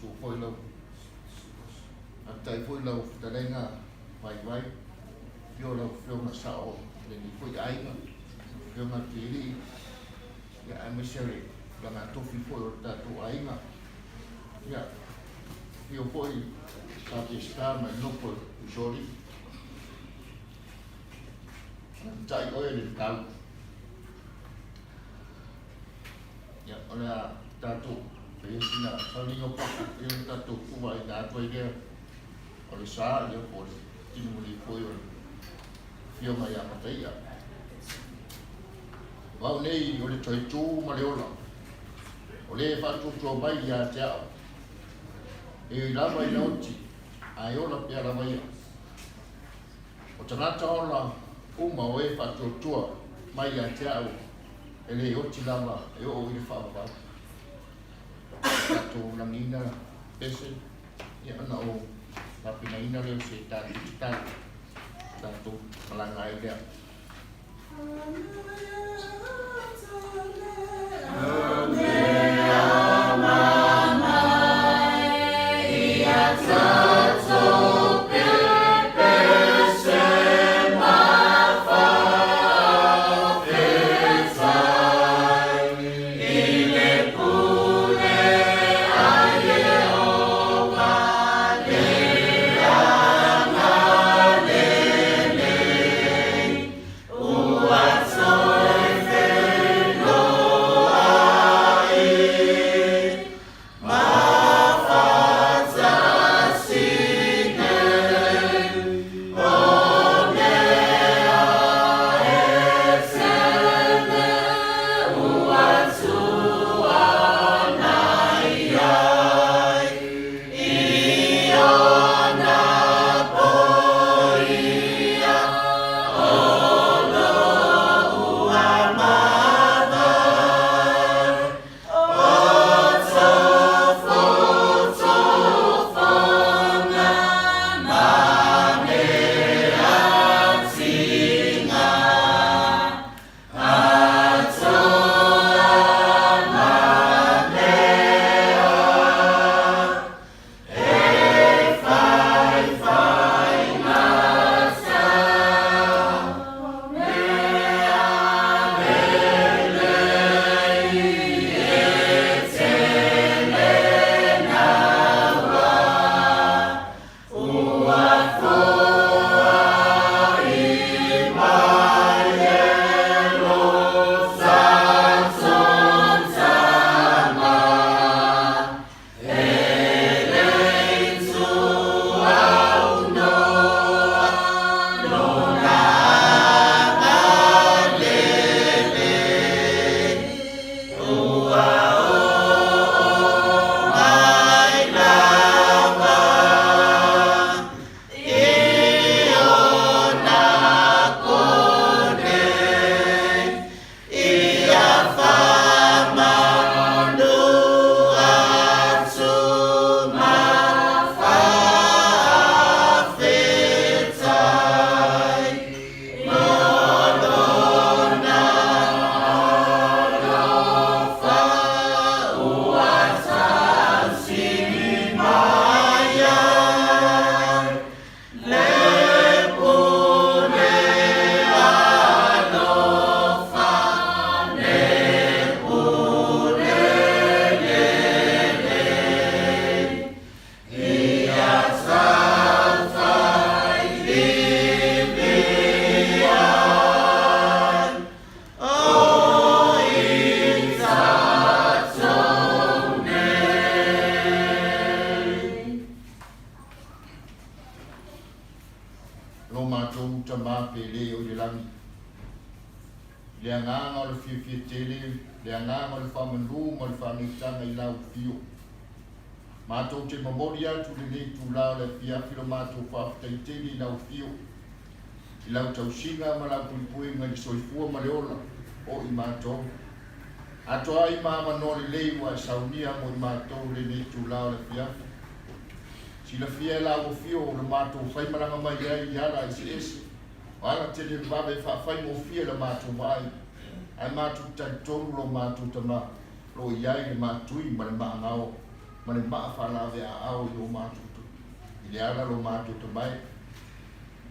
Susu foi lau Faafetai foi lau fetalaiga vaivai, afio lau Afioga Sao o lenei foi aiga, lau Afioga Tialii, ia aemaise o le tulaga tofi foi o le tatou aiga. Ia, afio foi Sa Peseta ma le nofo a Usoalii. Alaalatai oe le tau. Ia, o le a tatou faia sina sauniga papu, ia ona tatou tuvaina atu ai lea o le sa, ia po o le tinimuli foi o le Afioga ia Mataia. O au nei o le toetū ma le ola, o le faatuatua mai ia te au. E ui lava ina oti, ae ola pea lava ia. O tagata ola uma o e faatuatua mai ia te au, e le oti lava e oo i le faavavau. Tatou lagiina pese, ia ona ou tapenaina lea o se tatou tatalo, tatou malaga ai lea. Lo matou Tama pele o i le lagi, i le agaga o le fiafia tele, le agaga o le faamanu ma le faagaitaga i lau afio. Matou te momoli atu i lenei itula o le afiafi lo matou faafetai tele i lau afio, i lau tausiga ma lau puipuiga i le soifua ma le ola o i matou. Atoa ai ma avanoa lelei ua e saunia mo i matou i lenei itula o le afiafi. Silafia e lau afio o le matou faimalaga mai ai i ala eseese, o ala televave e faafaigofie la matou vaai, ae matou te talitonu lo matou Tama o lo o i ai le maatui ma le maagao. ma le maa faalaveaao i o matou i le ala lo matou tamae.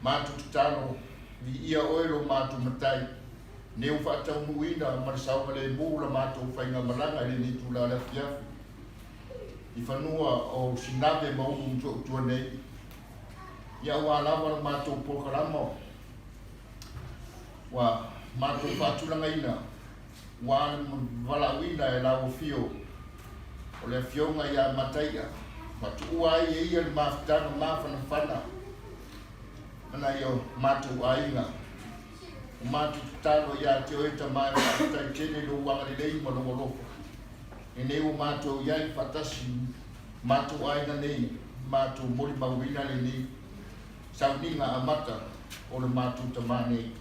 Matou tatalo, viia oe lo matou Matai, nei ua faataunuuina ma le saogalemu la matou faigamalaga i lenei itula o le afiafi i fanua o Sinave ma Ulu Motootua nei, ia aua lava la matou polokalama ua matou faatulagaina ua le valaauina e lau afio o le afioga ia Mataia ma tuua ai e ia le mafutaga mafanafana ma nai o matou aiga. O matou tatalo ia te oe Tama e faafetai tele i lou agalelei ma lou alofa lenei ua matou i ai faatasi matou aiga nei, matou molimauina lenei sauniga amata o le matou tama nei,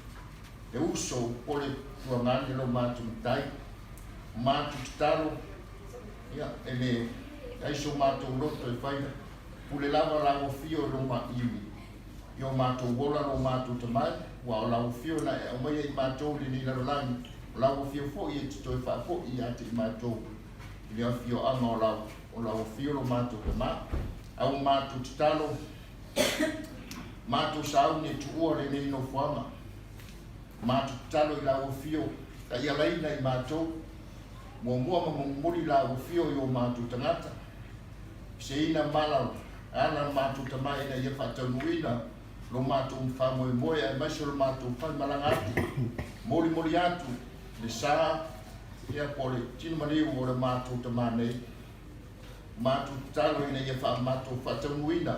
le uso o le tuagane lo matou matai. O matou tatalo, ia, e le ai so matou loto e fai pule lava lau afio i lo i o matou ola lo matou tamai, ua o lau afio na e aumaia i matou i lenei lalolagi, o lau afio foi e te toe faafoi ia te i matou i le afioaga o lau afio lo matou tama. Au matou tatalo, matou sauni e tuua lenei nofoaga, matou tatalo i lau afio taialaina i matou, muamua ma mulimuli lau afio i o matou tagata, seina mala ala matou tama ina ia faataunuuina lo matou faamoemoe aemaise o lo matou faimalaga atu, molimoli atu le sa ia po o le tino maliu o le matou tama nei. Matou tatalo ina ia faamatou faataunuuina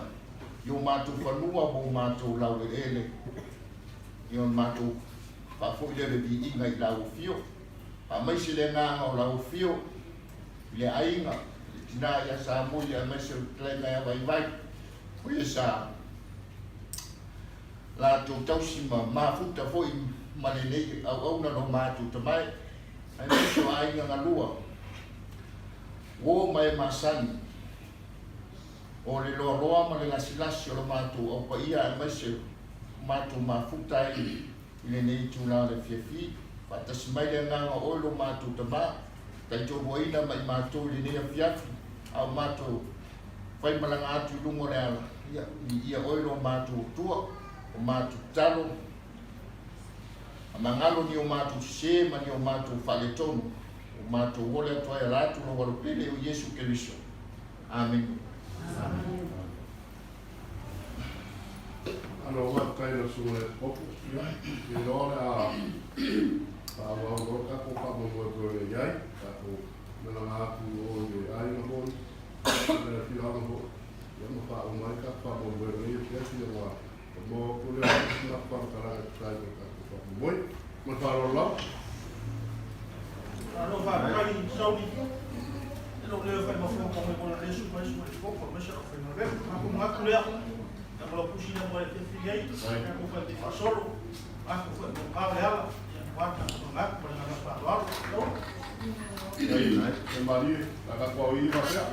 i o matou fanua ma o matou laueleele, i o matou faafoi lea o le viiga i lau afio, faamaise le agaga o lau afio i le aiga, le tina ia Samui aemaise o le fetalaiga ia Vaivai, o ia sa latou tausi ma mafuta foi ma lenei auauna lo matou tamae, aemaise o aiga galua, uo ma e masani, o le loaloa ma le lasilasi o lo matou aupaia aemaise o matou mafuta ai i lenei itula o le afiafi. Faatasi mai le agaga o oe lo matou tama, taitoaluaina ma i matou i lenei afiafi, a o matou faimalaga atu i luga o le ala, ia, viia oe lo matou Atua, o matou tatalo, a magalo ni o matou sesē ma ni o matou faaletonu, o matou ole atu ai ala atu lou alopele o Iesu Keriso. Amene. Malo faafetai i lau susuga i le Epikopo. Ia, ou te iloa o le a faaauau loa le tatou faamoemoe pei ona i ai, tatou malaga atu i o i le aiga foi, ma le afioaga foi, ia ma faauma ai le tatou faamoemoe o lenei afiafi, aua ua maua atu lea o se isi matou faamatalaga e tusa ai ma le tatou faamoemoe. Ma le faaaloalo lava. Malo faafetai Sauli. E lou leo fai ma fono mo le lesu mai su le koko mai sa fai ma velu. Ma ku ngatu lea. Ya mo pusi na mo le fi ai. Ya ko fai te faasolo. Ma ko fai mo ka le ala. Ya wa ta ko ngatu mo le ngana fa lo. E malie, la tatou au i faapea.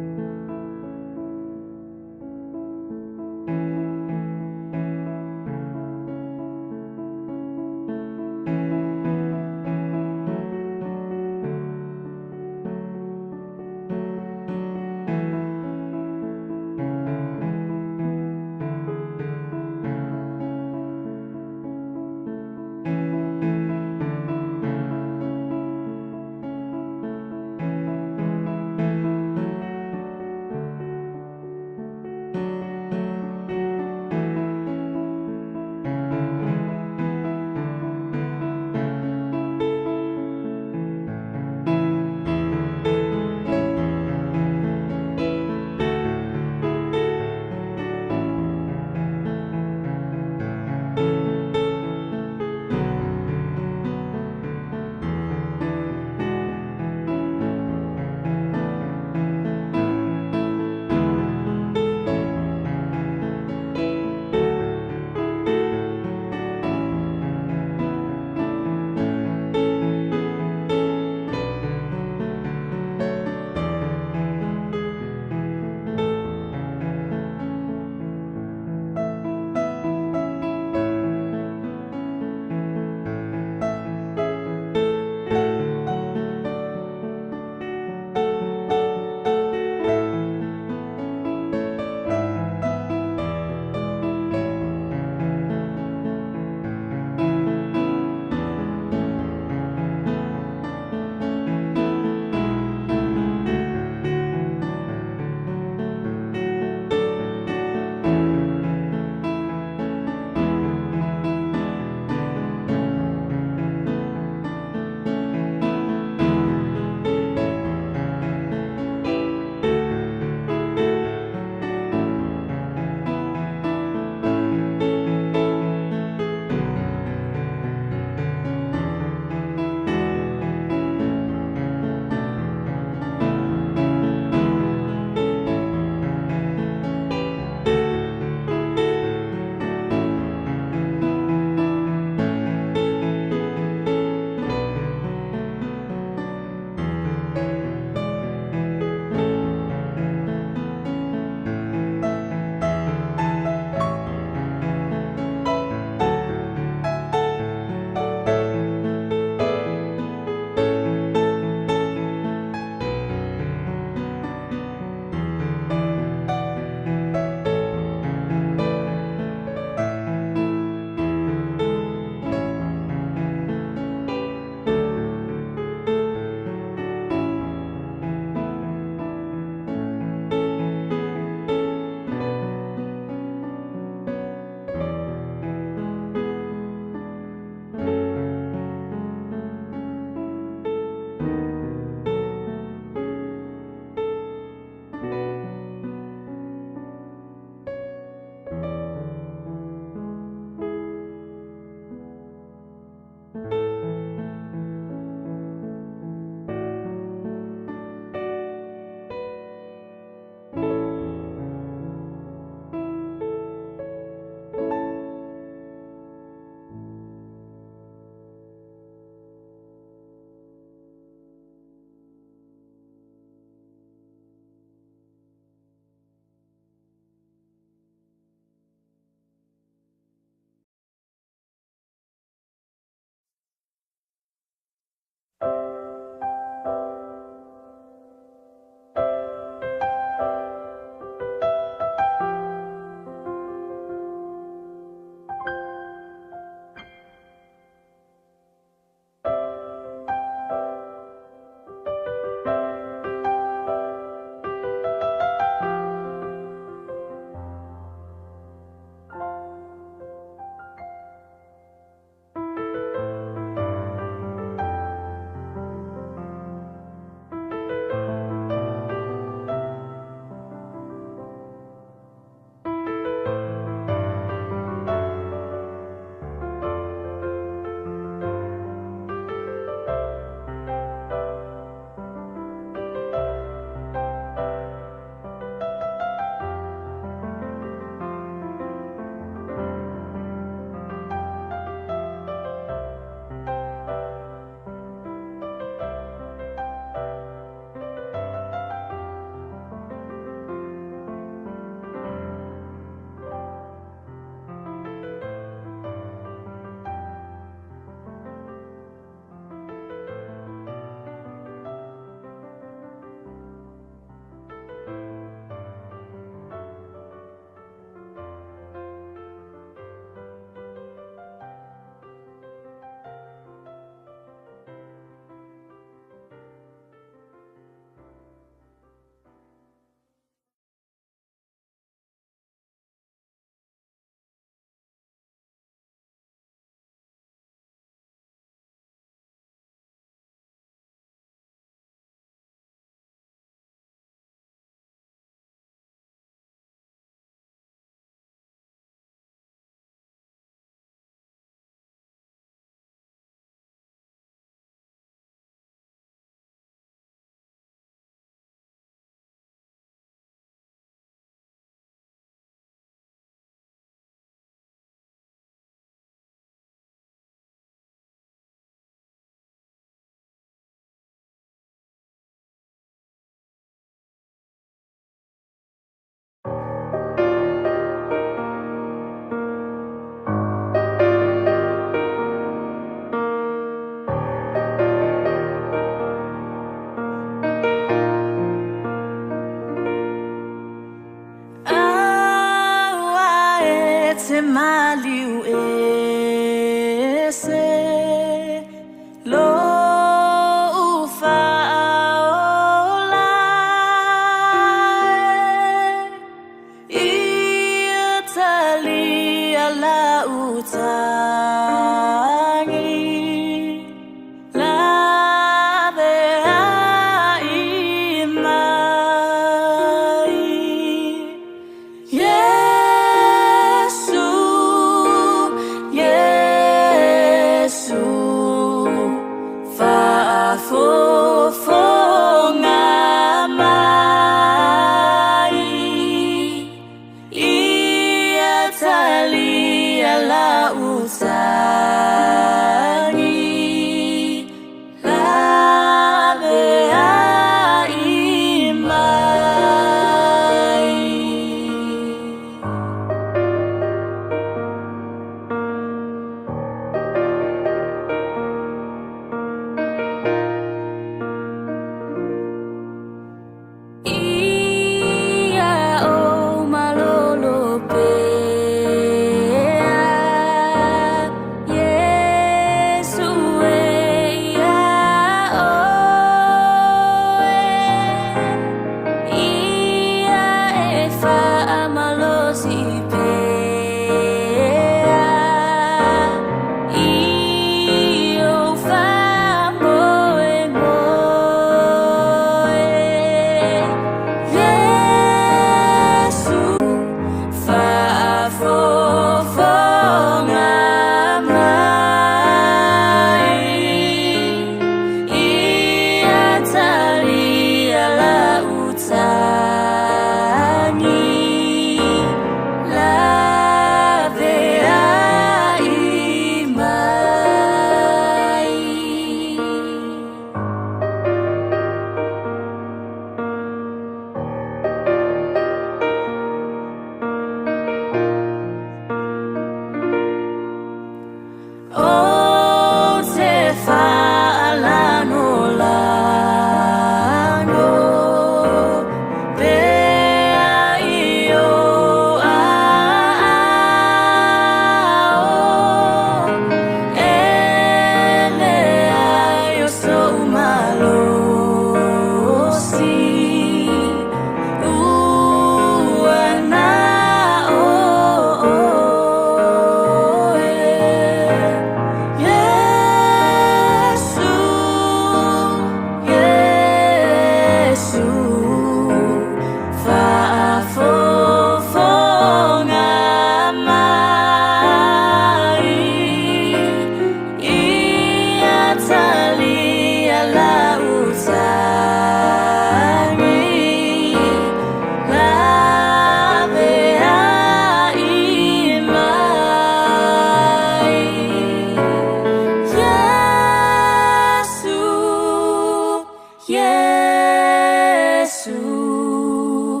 Iesu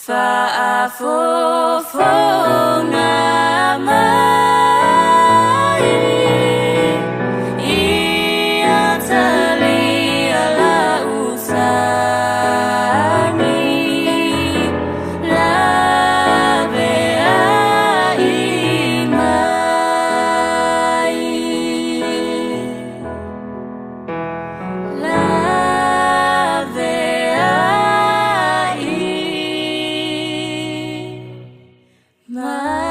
faafofoga mai ia talia lau sagi laveai mai. Laveai mai.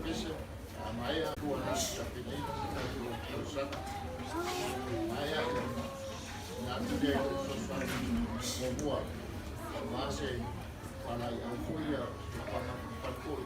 Pese, a maea ua na tapenaina se tatou tausaga. Maea na atu lea i le fesoasoani muamua aua se fualaau foi ia tulaga foi.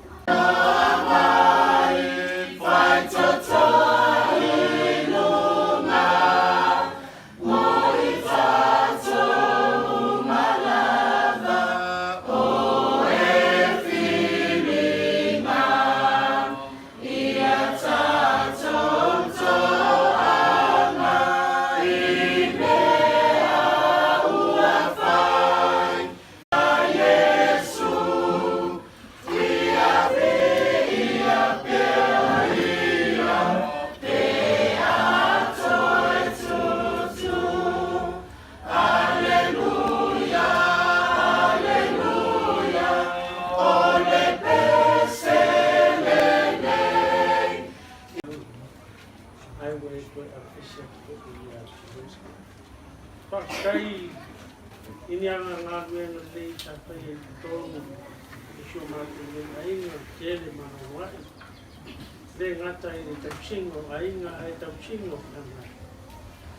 Ai ua le toe aveese atu foi ia Sulesa. Faafetai i ni aga galuega lelei sa faia i totonu o si o matou nei aiga, tele ma anoanoai, le gata i le tausiga o aiga ae tausiga o fanau.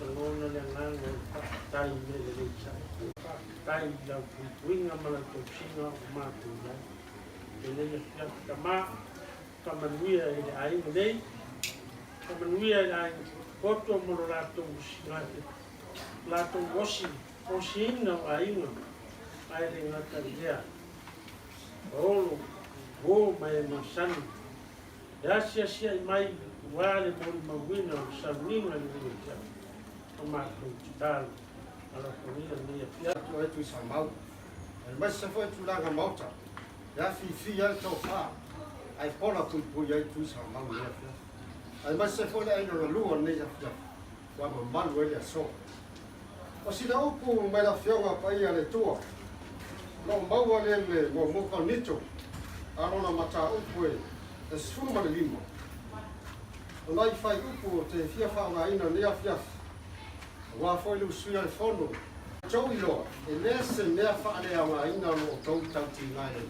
Lagona le agaga o le faafetai i mea lelei sa e faia. Faafetai i lau puipuiga ma lau tausiga o matou i ai. Lenei afiafi tama, Faamanuia i le aiga nei, faamanuia i le aiga potopoto ma lo latou osigate, latou osi, osiina o aiga, ae le gata i lea, paolo, uo ma e masani, e asiasia'i mai ua le molimauina o le sauniga i lenei afiafi, o matou tatalo, alofagia lenei afiafi. Atu ai Tuisamau, aemaise foi tulaga maota e afifi ai le tofa ae pola puipui ai Tuisamau i lenei afiafi, aemaise foi le aiga galua i lenei afiafi ua mamalu ai le aso. O sina upu mai le Afioga Paia a le Atua, o lo o maua lea i le muamua Korinito a lona mataupu e 15. O nai fuaiupu ou te fia faaaogaina i lenei afiafi, aua foi le usuia o le Fono. Tou iloa, e le se mea faaleaogaina lo outou tautiga ai.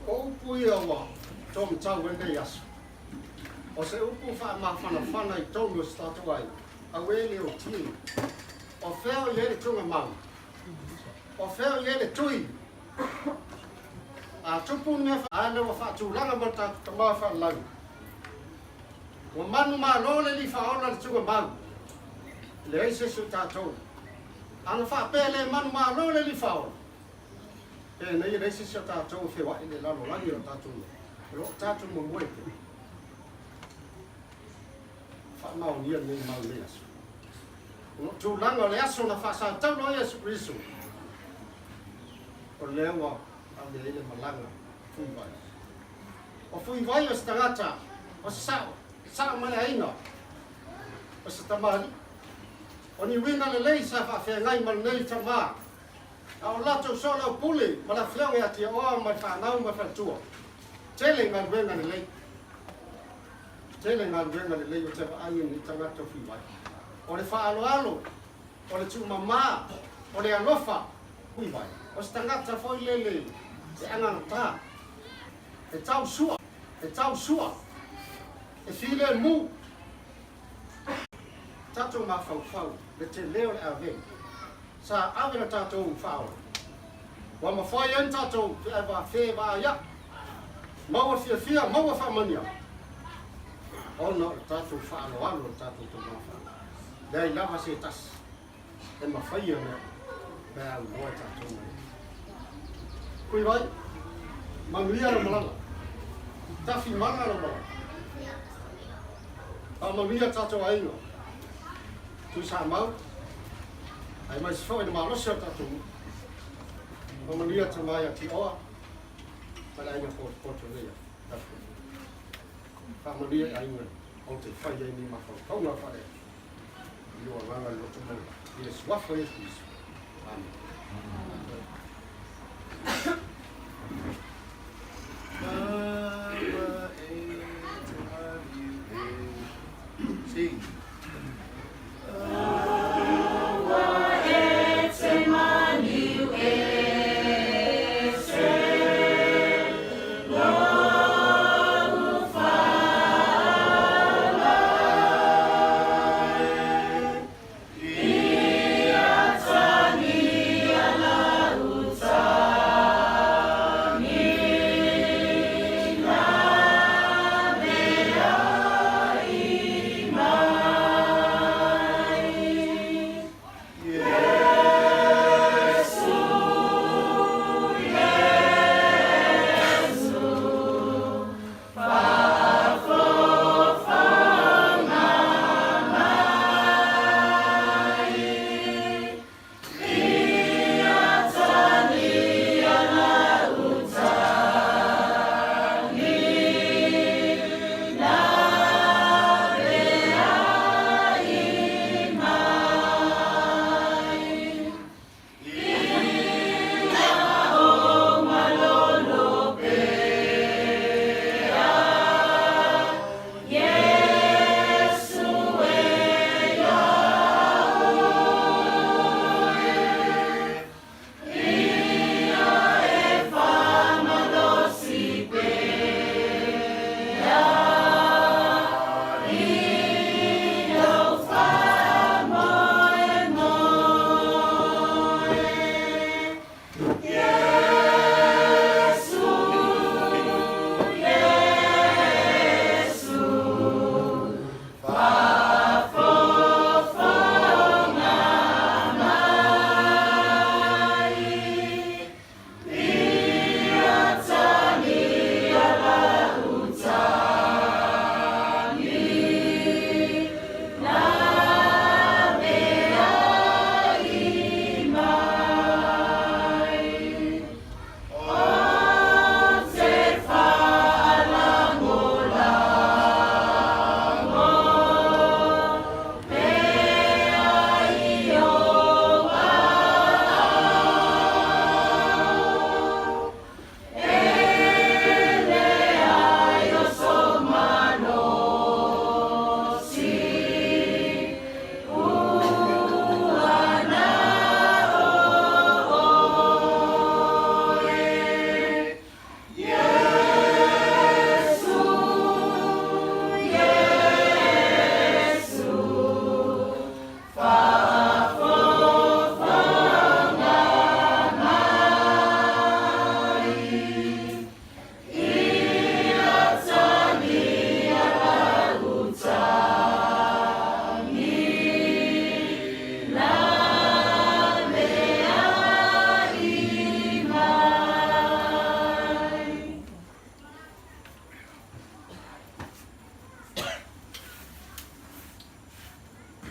O upu ia ua taumatau ai lenei aso. O se upu faamafanafana i tonu o se tatou aiga, auē le otie. O fea o i ai le tugamau? O fea o i ai le tui? A tupu le mea, a lea ua faatulaga mai le tatou Tama Faalelagi. Ua manumalo le Alii Faaola i le tugamau. E leai se isi o tatou. Ana faapea e le manumalo le Alii Faaola, penei e leai se isi o tatou e feoai i le lalolagi o le tatou nuu. O lo o tatou momoe pea. Faamaonia lenei mau i lenei aso. O lo o tulaga o le aso na faasatauro ai Iesu Keriso, o lea ua ave ai le malaga fuivai. O fuivai o se tagata, o se sao, sao ma le aiga, o se tamalii. O ni uiga lelei sa faafeagai ma lenei tama, a o latou soalaupule ma le afioga ia Tiaoa ma le fanau ma le faletua. Tele galuega lelei. Tele galuega lelei o te vaai i lenei tagata o Fuivai. O le faaaloalo, o le tuumama, o le alofa, Fuivai. O se tagata foi lele e agagata, e tau sua, e tau sua, e filemu. Tatou mafaufau le tele o le ave sa ave le tatou faaola. Ua mafai ai na tatou fevaaia'i, maua fiafia, maua faamanuiaga, ona o le tatou faaaloalo i le tatou Tama Faaola. Leai lava se tasi e mafaia mea pe a aunoa i tatou ma ia. Kui mai, manuia lau malaga. Tafi mana lau malaga. Faamanuia tatou aiga. Tuisamau. Aemaise foi le malosi o le tatou nuu. Faamanuia tama ia Tioa ma le aiga potopoto nei a Tapunuu. Faamanuia i aiga o te fai ai ni mafaufauga faale-Atua i lou agaga i le loto maua i le Suafa o Iesu Keriso. Amene. Sing.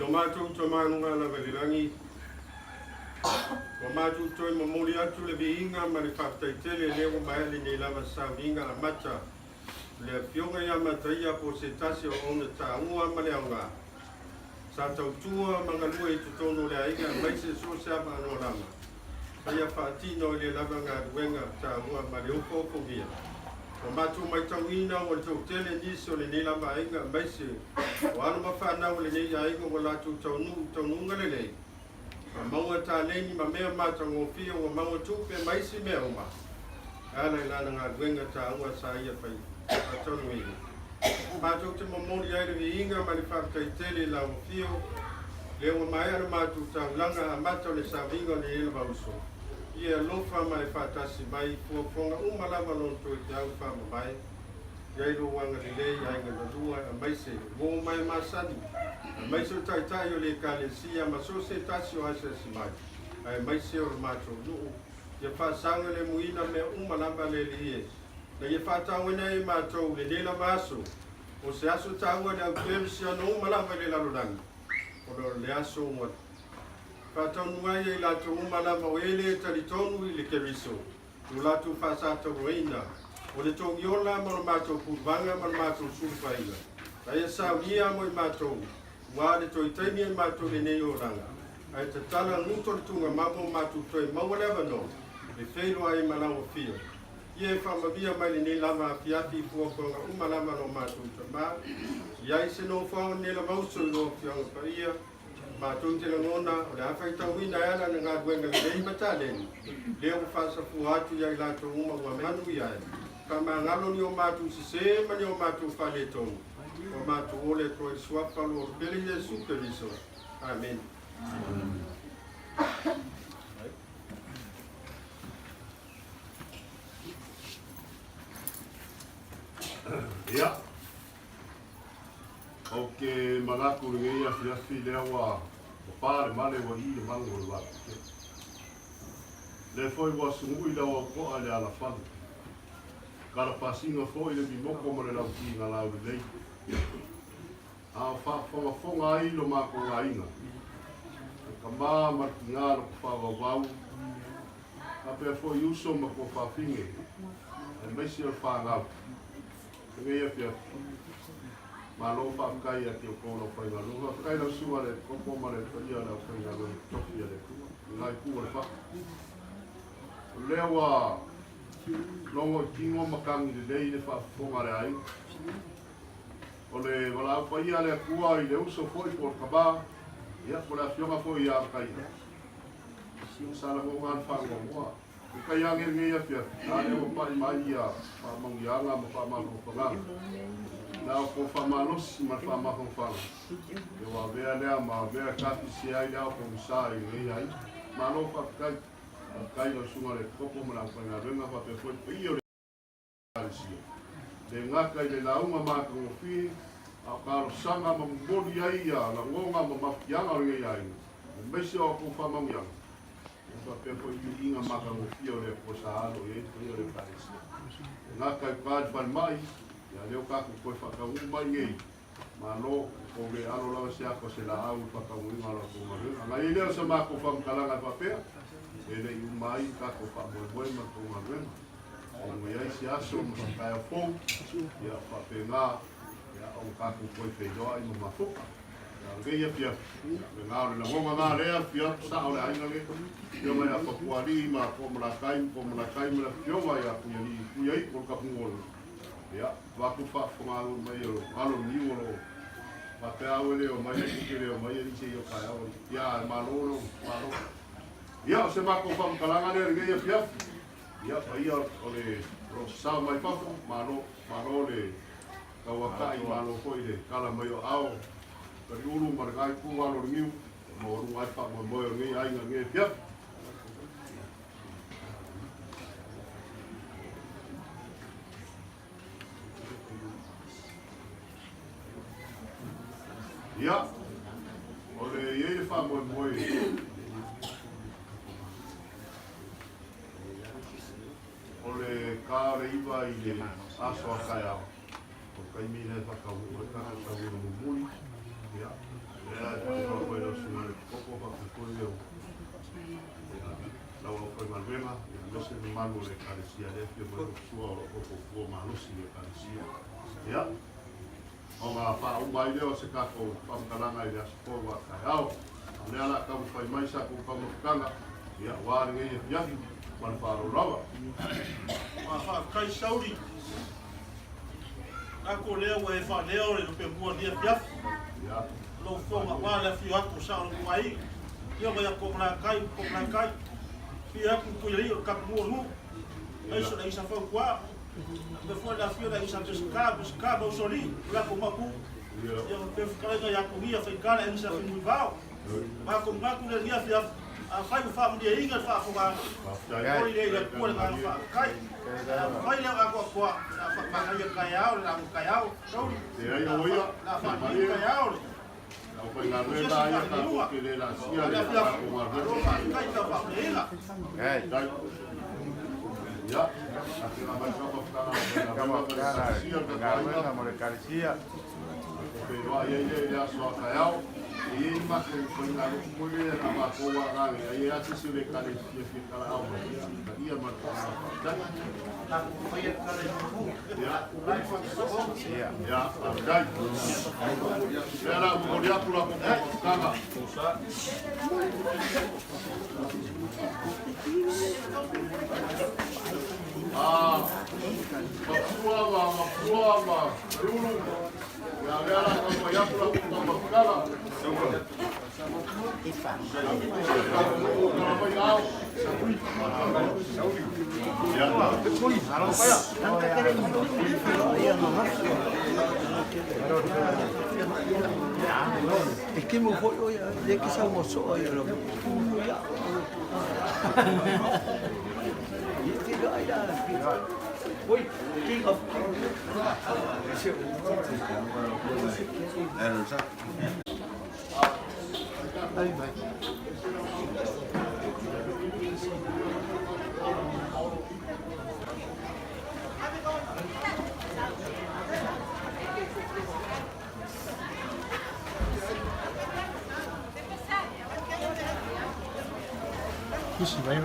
Lo matou Tamanuga lava i le lagi, ua matou toe momoli atu le viiga ma le faafetai tele lea ua maea lenei lava sauniga amata o le Afioga ia Mataia po o se tasi o auauna taua ma le aoga sa tautua ma galue i totonu o le aiga aemaise so o se avanoa lava sa ia faatino i le lava galuega taua ma le ofoofogia. Ua matou matauina ua toatele nisi o lenei lava aiga aemaise o alo ma fanau o lenei aiga ua latou taunuu i taunuuga lelei, ua maua taleni ma mea matagofie, ua maua tupe ma isi mea uma e ala i lana galuega taua sa ia fai faataunuuina. Matou te momoli ai le viiga ma le faafetai tele i lau afio, lea ua maea le matou taulaga amata o le sauniga o lenei lava uso. Ia e alofa ma e faatasi mai i fuafuaga uma lava lona toeteau faamavae. Iai lou agalelei i aiga na lua aemaise uo mai masani, aemaise o taitai o le Ekalesia ma so o se tasi o asiasi mai, aemaise o le matou nuu, ia faasagalemuina mea uma lava le Alii e na ia faatauina ai e matou lenei lava aso, o se aso taua i le au kerisiano uma lava i le lalolagi, ona o le aso ua. Faataunuu ai e i latou uma lava o e lē talitonu i le Keriso lo latou faasatauaina o le togiola ma lo matou puluvaga ma le matou sulufaiga, a ia saunia mo i matou, ua le toe taimi e matou lenei olaga, ae tatala guto le tugamamo matou toe maua le avanoa e feiloai ai ma lau afio. Ia e faamavia mai lenei lava afiafi i fuafuaga uma lava a lo matou Tamā. I ai se nofoaga o lenei lava uso i lou Afioga Paia, matou te lagona o le a faitauina e ala na galuega lelei ma taleni, lea ua faasafua atu ia i latou uma ua manuia ai. Faamagalo ni o matou sesē ma ni o matou faaletonu, ua matou ole atu ai i le suafa o lo Pele Iesu Keriso. Amene. Ia. Ou te manatu i lenei afiafi lea ua pā le male ua i le malu o le vāpite. Lea foi ua sunui lau autoa i le alafale. Kalapasina foi le mimoko ma le lauti laulelei. A o faafogafoga ai lo matou aiga, le tama ma le tinā lo faavauvau, faapea foi uso ma tuafafine, aemaise o le fanau. Lenei afiafi. Malo faafetai ia te outou le aufaigaluega. Faafetai lau susuga i le Kopo ma le paia o le aufaigaluega totofi a le Atua i lena itu o le fatu. O lea ua logo i tino ma tagi lelei le faafofoga a le aiga. O le valaau paia a le Atua i le uso foi po o le tama, ia po o le afioga foi ia Mataia. Sa lagona le faanoanoa. Peitai ane lenei afiafi, a lea ua pai mai ia faamanuiaga ma faamafaafagaga. Na o ko faamalosi ma le faamafafaga, e ua avea lea ma avea e kafisia ai le ao pogisa i lenei aiga. Malo faafetai. Faafetai lau susuga i le Kopo ma le aufaigaluega faapea foi le paia o le Ekalesia. Le gata i le lauga matagofie, a o talosaga ma momoli ai ia lagoga ma mafutiaga o lenei aiga, aemaise o a outou faamanuiaga, ia faapea foi viiga matagofie o le Atua sa alo i ai le paia o le Ekalesia. Le gata i uta i le falemai, ia lea ua tatou toe faataunuu mai nei, Malo, ua le alo lava se afa o se laau i le faataunuuina o la outou galuega. Ona i ai lea o sa matou faamatalaga e faapea, e le i uma ai le tatou faamoemoe ma le tou galuega. Seia i ai se aso ma se taeao fou, ia faapena ia ona tatou toe feiloai ma mafuta. Ia, o lenei afiafi, ia, lena o le lagona na lea afio atu sao le aiga le afioga ia Papualii ma Toamalatai ma Toamalatai ma le afioga ia Puialii Puiaipo le Tapunuolo. Ia, avatu le faafofoga mai o alo o niu o lo o faapea au e le omai, e te le omai alii seia o taeao alii. Ia, e malo lou malo. Ia, o se matou faamatalaga lea i lenei afiafi. Ia, paia o le o lo o sasao mai fafo, malo, malo le tauatai, malo foi le tala mai o aao, Faleulu ma lena itu alo o le niu, maualuga ai le faamoemoe o lenei aiga i lenei afiafi. Ia, o le i ai le faamoemoe o le ka o le 9 i le aso a taeao, o le taimi lea e faataunuu ai tatou saunoaga mulimuli. Ia, lea e faatoa foi lau susuga i le Koko faapea foi le lau aufaigaluega, ia, aemaise le mamalu o le Ekalesia lea e afio mai o sua o lo o tofuafua malosi i le Ekalesia. Ia, ona faauma ai lea o se tatou faamatalaga i le aso fou a taeao. A o lea o le a taumafai mai sa tou taumafataga, ia, aua lenei afiafi ma le faaaloalo lava. Faafetai Sauli. Ako lea ua e faaleo le lupemua i lenei afiafi. Lou fofoga aua le afio atu o sao o le aiga. Afioga ia Tomalakai ma Tomalakai. Afio atu le Puialii o le Tapunuu o Nuu. Aiso le Isa Fautua. Faapea foi le afio le Isa Peseta, Peseta ma Usoalii, o latou mapu. Ia faapea fetalaiga ia Tunia, Faigala, Elisa Fenunuivao. Matou manatu lea i lenei afiafi, afai ua faamalieina le faafofogaaga, momoli lea i le Atua le agaga faafetai. Afai lea o atoatoa, o le a faamanaia taeao le lauga taeao, Tauli, o le a faaliliu taeao le Aufaigaluega ia tatou te le laasia le tatou galuega. Faafetai i lau faamalieina. Ia, afioga mai kama fukana. Feiloai ai lea i le aso a taeao. E i ai matou faigalotu foi lea na matou agai ai e a se isi o le Ekalesia e fia talaau mai, ia, talia ma le agaga faafetai. Ia, ia, faafetai. Lea la momoli atu la matou mafutaga. Ah, mapua ma mapua ma Riulu. Ia lea la taumafai atu la matou mafutaga. E kimo foi o ia, le ke sau mo so ia lo. Ya. Ye te lo ai la. Oi, king of king. Ai mai. Kisi vai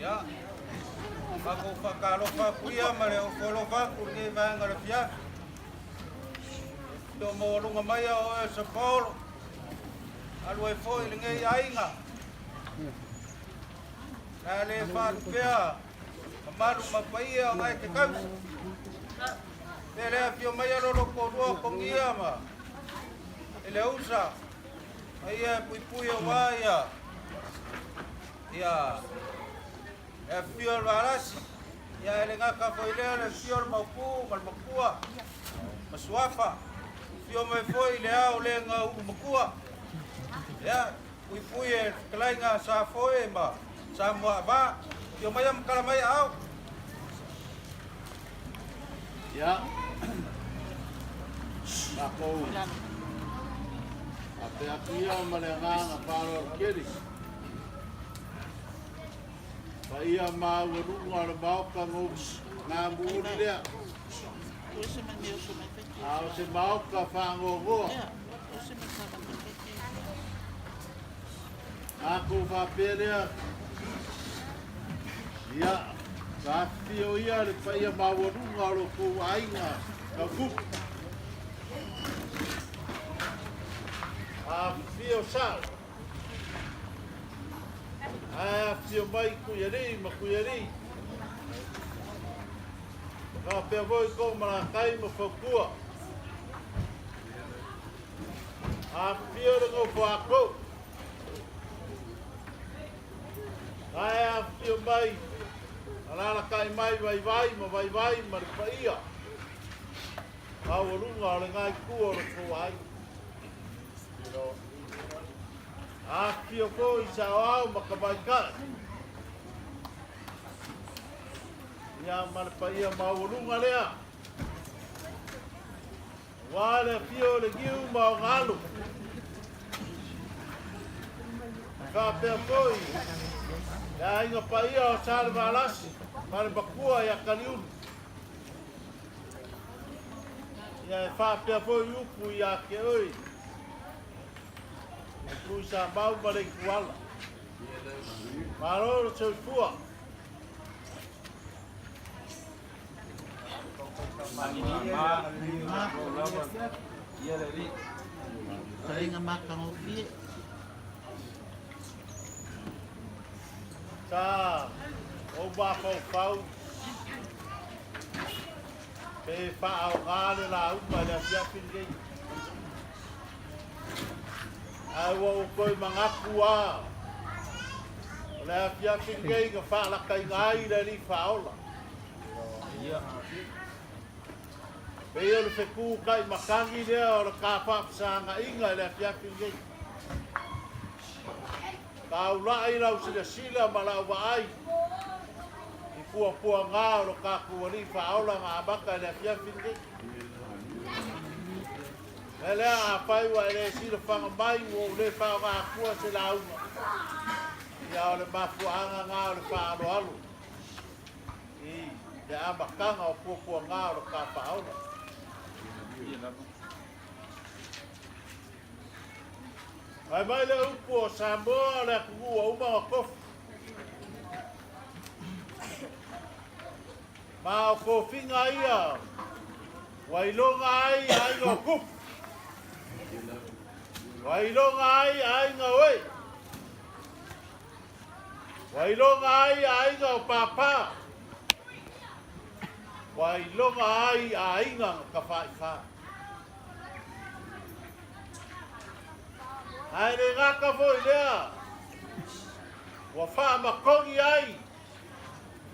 Ia, matou faatalofa atu ia ma le ofo alofa atu i lenei vaega o le afiafi. E afio maualuga mai a oe Sapaolo, alu ai foi i lenei aiga. Le a le faalupea mamalu ma paia o ngai te tausi. Pe le afio mai a lolo toalua Togia ma Eleusa, ma ia e puipui aua ia Ia, e afifio le Valasi, ia e le gata foi lea le afifio o le Maopu ma le Makua ma Suafa, afifio mai foi le ao le gaulu matua. Ia, puipui e le fetalaiga a Safoe ma Samoaava, afio mai ma tala mai aao. Ia, matou faapea atu ia ma le agaga faaaloalo tele. Paia maualuga o le Maota gamuuli lea. A o se Maota faanoanoa. Matou faapea lea, ia, sa afifio ia le paia maualuga o lo outou aiga tautupu. Afifio sao. Ae afifio mai Tuialii ma Tuialii. Faapea foi kou malakai ma fautua. Afifio le nofo a kou. Ae afifio mai alalatai mai Vaivai ma Vaivai ma le paia maualuga o lena itu o lo tou aiga. Afifio foi Saoao ma Tamaitai. Ia ma le paia maualuga lea. Aua le afio o le Niu ma ona alo. E faapea foi le aiga paia o Salevalasi ma le matua ia Kaliulu. Ia e faapea foi upu ia te oe e Tuisamau ma Leituala. Malo le soifua. Sa ou mafaufau pe faaaoga le lauga i le afiafi lenei. Ae ua ou toe manatu lava, o le afiafi lenei na faalataina ai le Alii Faaola. Pei o le fetu tai matagi lea o le ta faafesagaiga i le afiafi lenei. Taulai lau silasila ma lau vaai i puapuaga o lo tatou Alii Faaola na amata i le afiafi lenei. Le lea, afai ua e le silafaga mai ua ou le faaaoga atua se lauga, ia o le mafuaaga na o le faaaloalo i le amataga o puapuaga o lo ta Faaola. Fai mai le upu o Samoa o le atunuu ua uma ona tofi. Ma o tofiga ia ua iloga ai aiga o tupu. Ua iloga ai aiga o e. Ua iloga ai aiga o pāpā. Ua iloga ai aiga na tafaifa. Ae le gata foi lea, ua faamatogi ai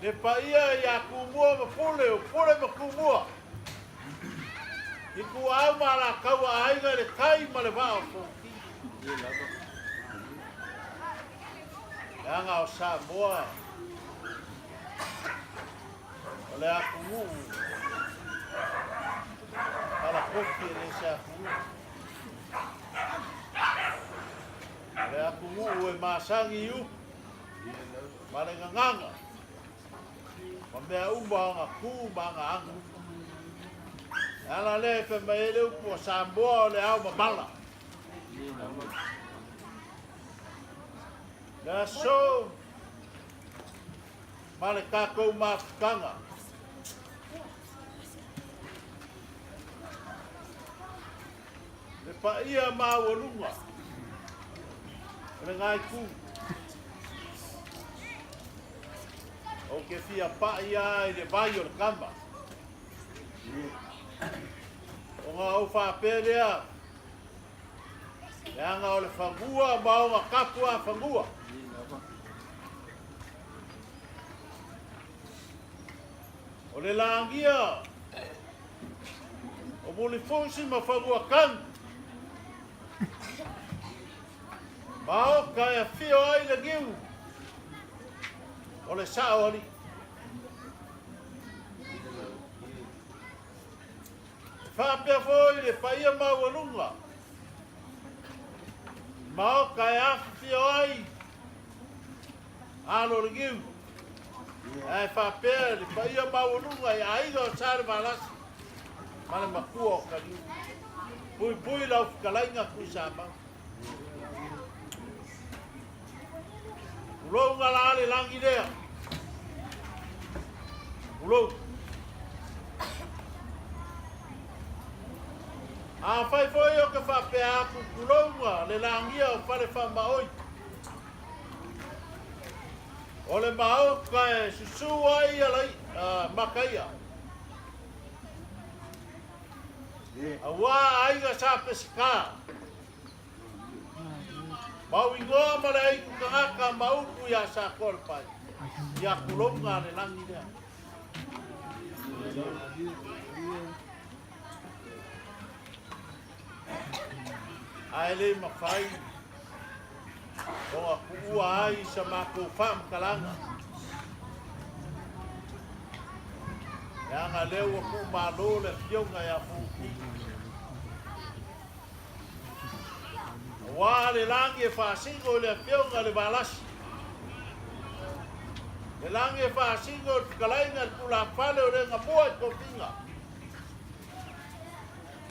le paia ia Tumua ma Pule, o Pule ma Tumua, Ituau ma Alataua, Aiga i le Tai ma le Vaa o Fonoti. Leaga o Samoa o le atunuu falakofi e le se atunuu. atunuu e masani i upu ma le gagana ma mea uma o ana tu ma ana aga. E ala lea e fai mai ai le upu a Samoa o le ao mamala. Le aso ma le tatou mafutaga. Le paia maualuga o lena itu. Ou te fia pai lava i le vai o le kama. Ona ou faapea lea, leaga o le fanua ma ona tapuafanua. O le lagia o Mulifusi ma Fanuatanu. Maota e afio ai le niu o le sao alii. E faapea foi le paia maualuga Maota e afifio ai alo o le niu. Ae faapea le paia maualuga i aiga o Salevalasi ma le matua o Kaliu. Puipui lau fetalaiga Tuisamau. Tulou nga la le lagi lea. Tulou. Afai foi o ke faapea atu tulouga le lagia o fale faamaoi. O le maoka e susu ai ala makaia. Auā aiga sa Pesika. Mau ingoa ma le aitu tagata ma upu iā Sakolepai, iā tulouga le lagi lea. Ae le mafai ona tuua ai sa matou faamatalaga. Leaga lea ua tuumalo le afioga ia Fonoti. Aua le lagi e faasino i le afioga i le Valasi. Le lagi e faasino i le fetalaiga i le tulafale o le Gamua i Tofiga.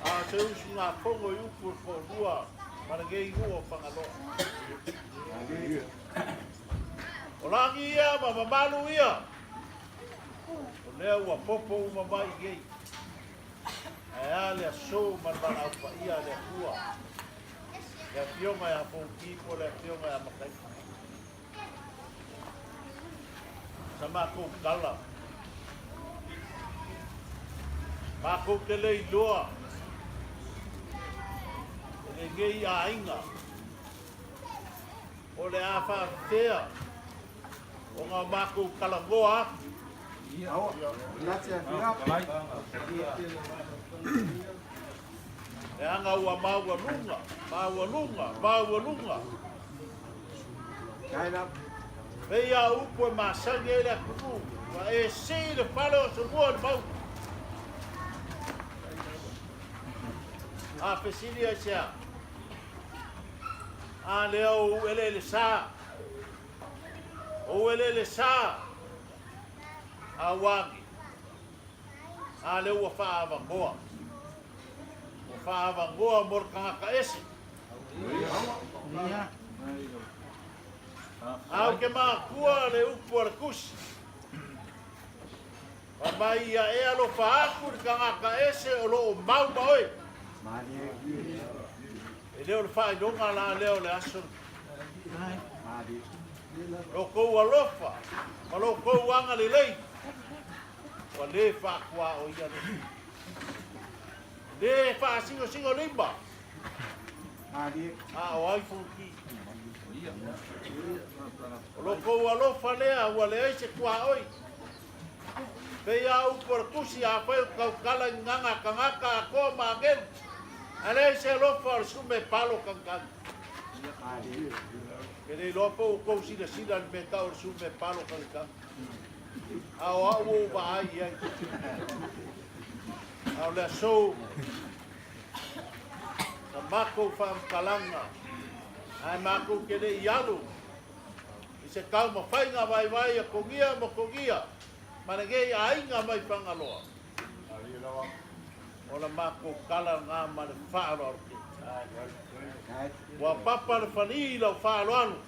A o se usugafono i upu o le toalua ma lenei nuu o Fagaloa. O lagi ia ma mamalu ia, o lea ua popo uma mai i nei. Ae a le aso ma le valaau paia a le Atua, le Afioga ia Fonoti po o le Afioga ia Mataia. Sa matou tala. Matou te le iloa e lenei aiga o le a faafefea ona matou talanoa atu. Leaga ua maualuga, maualuga, maualuga. Pei a upu e masani ai le atunuu, ua e sii le fale o Asomua i le mauga. A fesili aisea? A lea o ou eleele sa. Ou eleele sa a ua agi. A lea ua faaavanoa. Ua faaavanoa mo le tagata ese. A ou te manatua le upu a le Tusi, Fai mai ia e alofa atu i le tagata ese o lo o mau ma oe. E le o le faailoga la lea o le aso. Lo kou alofa ma lo kou agalelei, ua le faakuaoia le. Le faasingosingo lima. A o ai Fonoti? O lo kou alofa lea ua leai se tuaoi. Pei a upu o le Tusi, Afai o tautala i gaga tagata atoa ma agelu, ae leai se alofa o le sume palo tagitagi. Ke le iloa po o tou silasila i le mea tau o le sume palo tagitagi. A o au ua ou vaai i ai. A o le aso, sa matou faamatalaga. Ae makou te le i alu i se taumafaiga vaivai a Kogia ma Kogia ma lenei aiga mai Fagaloa. O la makou tala lena ma le faaaloalo tele. Ua papa le falī i lau faaaloalo.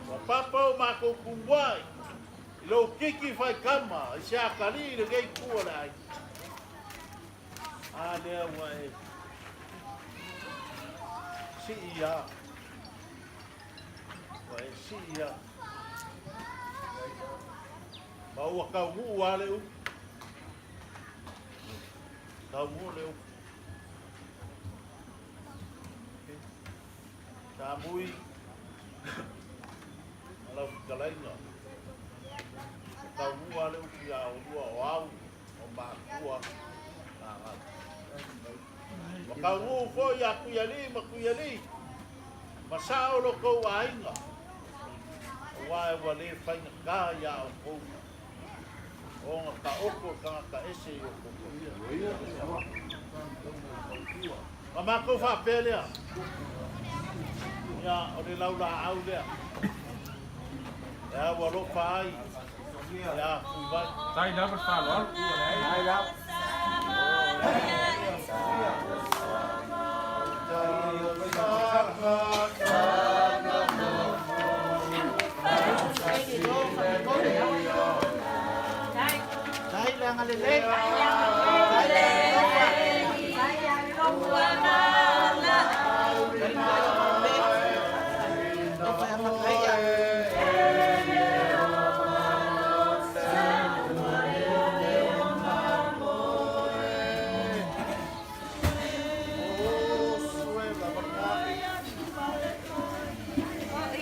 Ua papa o makou tumuai i lou tiki faikama i se atalii i lenei itu o le aiga. A lea ua e sii a. Ua e sii a. Ma ua taunuu a le upu. Taunuu le upu. Tamui ma lau fetalaiga. Ua taunuu a le upu ia oulua o au o makua gagau. Ua taunuu foi ia Tuialii ma Tuialii ma sao lo tou aiga, aua e ua le faigata ia outou ona taoto le tagata ese i o outou paia. Ma matou faapea lea, ia o le laulaau lea, e au alofa ai ia Tuivai. Tai lava le faaaloalo. Tai lava. Tai le agalelei.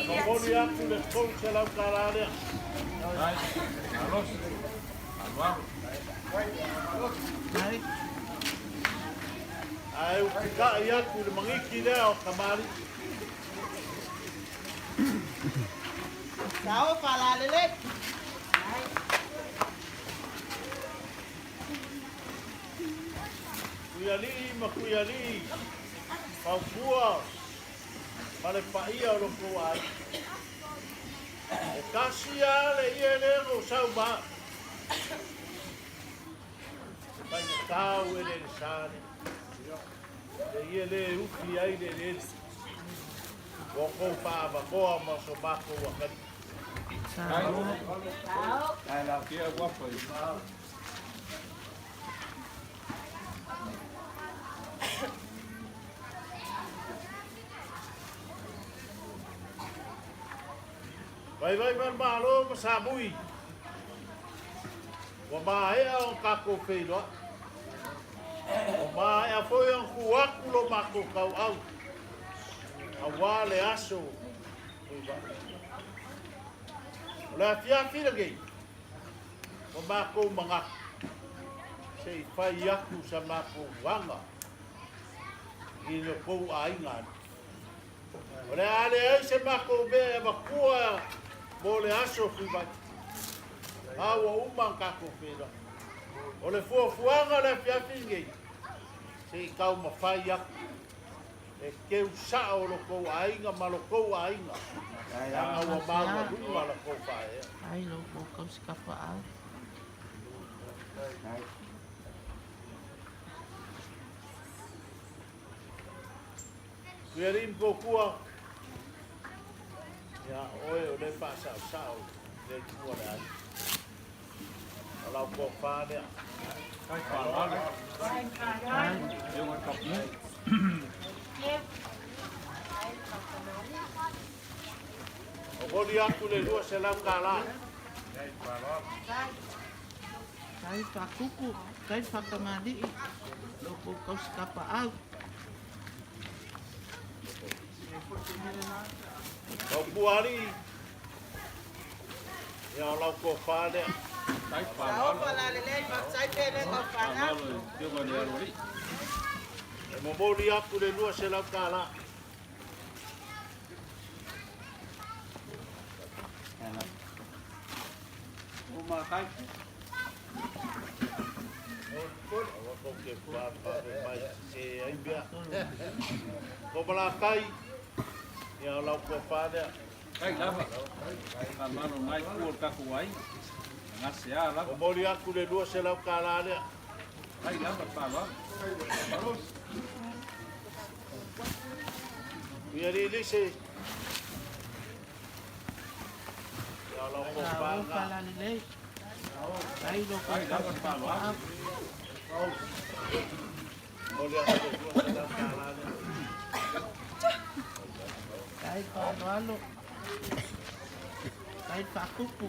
Momoli atu le $300 lea. Malosi. Aloalo. Ae upita'i atu i le magiki lea o tamalii. Sao faalalelei. Tuialii ma Tuialii, faupua ma le paia o lo tou aiga. E tasi lava le ie lea na ou sau ma au. E faigata o eleele sa lea. Le ie lea e ufi ai le eleele. Ua outou faaavanoa ma so matou atalii. Vaivai mai le Malo ma Samui, ua maea ona tatou feiloai. Ua maea foi ona tu atu lo matou tauau aua le aso Tuivai. O le afiafi lenei, ua matou manatu se i fai atu sa matou aga i lo tou aiga alii. O le a leai se matou mea e avatua mo le aso Tuivai, a ua uma ona tatou feiloai. O le fuafuaga o le afiafi lenei, se i taumafai atu e keu sao lo tou aiga ma lo tou aiga, leaga ua maualuga la tou faaeaea. Ai lo kou kausi kapaau. Tuialii ma Tokua, ia oe o lea e faasaosao i le Atua le aiga. O lau tofa lea. Momoli atu le $200. Tai faakuku, tai faatamalii, lo kou kausi kapaau. Tokua alii, ia o lau tofa lea. E momoli atu le $200. Aua tou te papa mai sese ai mea. Ko Malakai. Ia o lau tofa lea. Kai lava. Faamalo nai ku o le tatou aiga. Gasea lava. Momoli atu le $200 lea. Kai lava le faaaloalo. Malosi. Ia lilisi. Ia o lau tofa Sao lena. faalalelei. Tai lo Kai lava le faaaloalo. Momoli atu le $200 lea. Tai faaaloalo. Tai faakupu.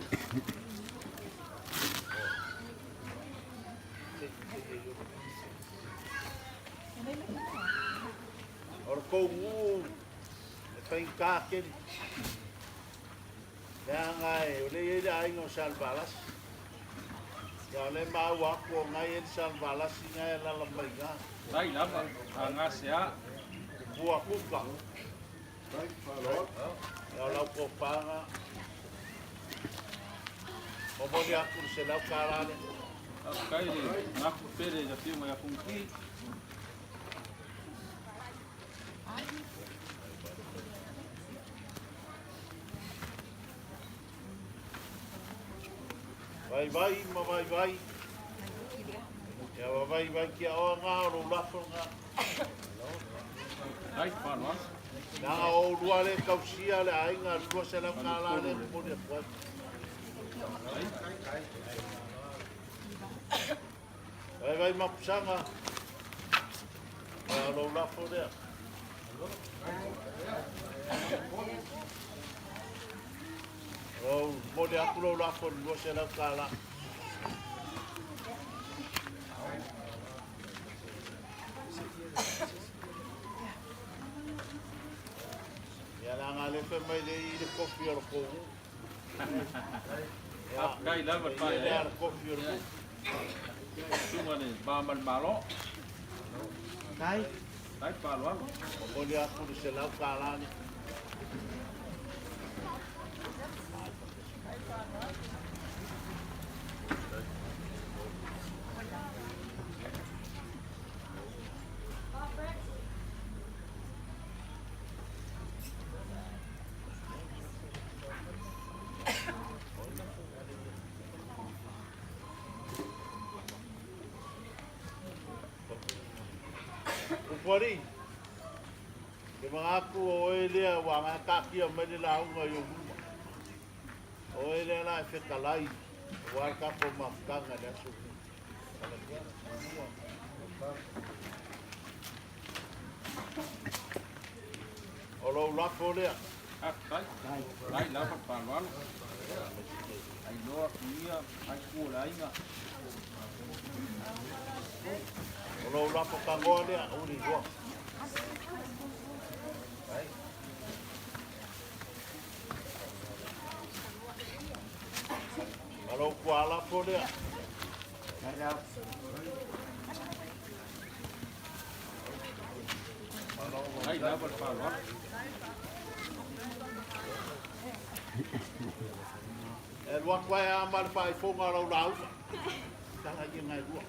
O le tou nuu e faigata tele. Leaga e o lea e i ai le aiga o Salevalasi. Ia o lea e maua atu o na e i ai le Salevalasi na e alaala mai i ina. Tai lava. Agasea. Tupua Kuka. Ia o lau tofa lena. Momoli atu le $100 lea. Faafetai le mafu pele i le afioga ia Fonoti. Vaivai ma vaivai. Ia wa vaivai kia oa ngā o lou lafo ngā. Tai faaaloalo. Leaga o oulua le tausia le aiga le $200 lea e momoli atu ai. Vaivai Mapusaga. Ia o lou lafo lea. O momoli atu lou lafo i le $200. Ia leaga lea fai mai le i le kofi o le kou. Ia, Faafetai lava le e i lea faaeaea. le kofi o le nuu. Susuga le va ma le Malo. Tai. Tai faaaloalo. Momoli atu le $100 lea. Upualii, ke manatu o oe lea ua agai taatia mai le lauga i ou luma. O oe lea la e fetalai aua le tatou mafutaga i le aso lenei. O lou lafo lea. Faafetai. Tai lava le faaaloalo. Ailoa kuia, ai ku o le aiga. O lou lafo tagoa lea, aua le iloa. Ma lou tualafo lea. Tai lava le faaaloalo. E alu atu ai lava ma le faaifoga o lau lauga. Tala ia nai lua.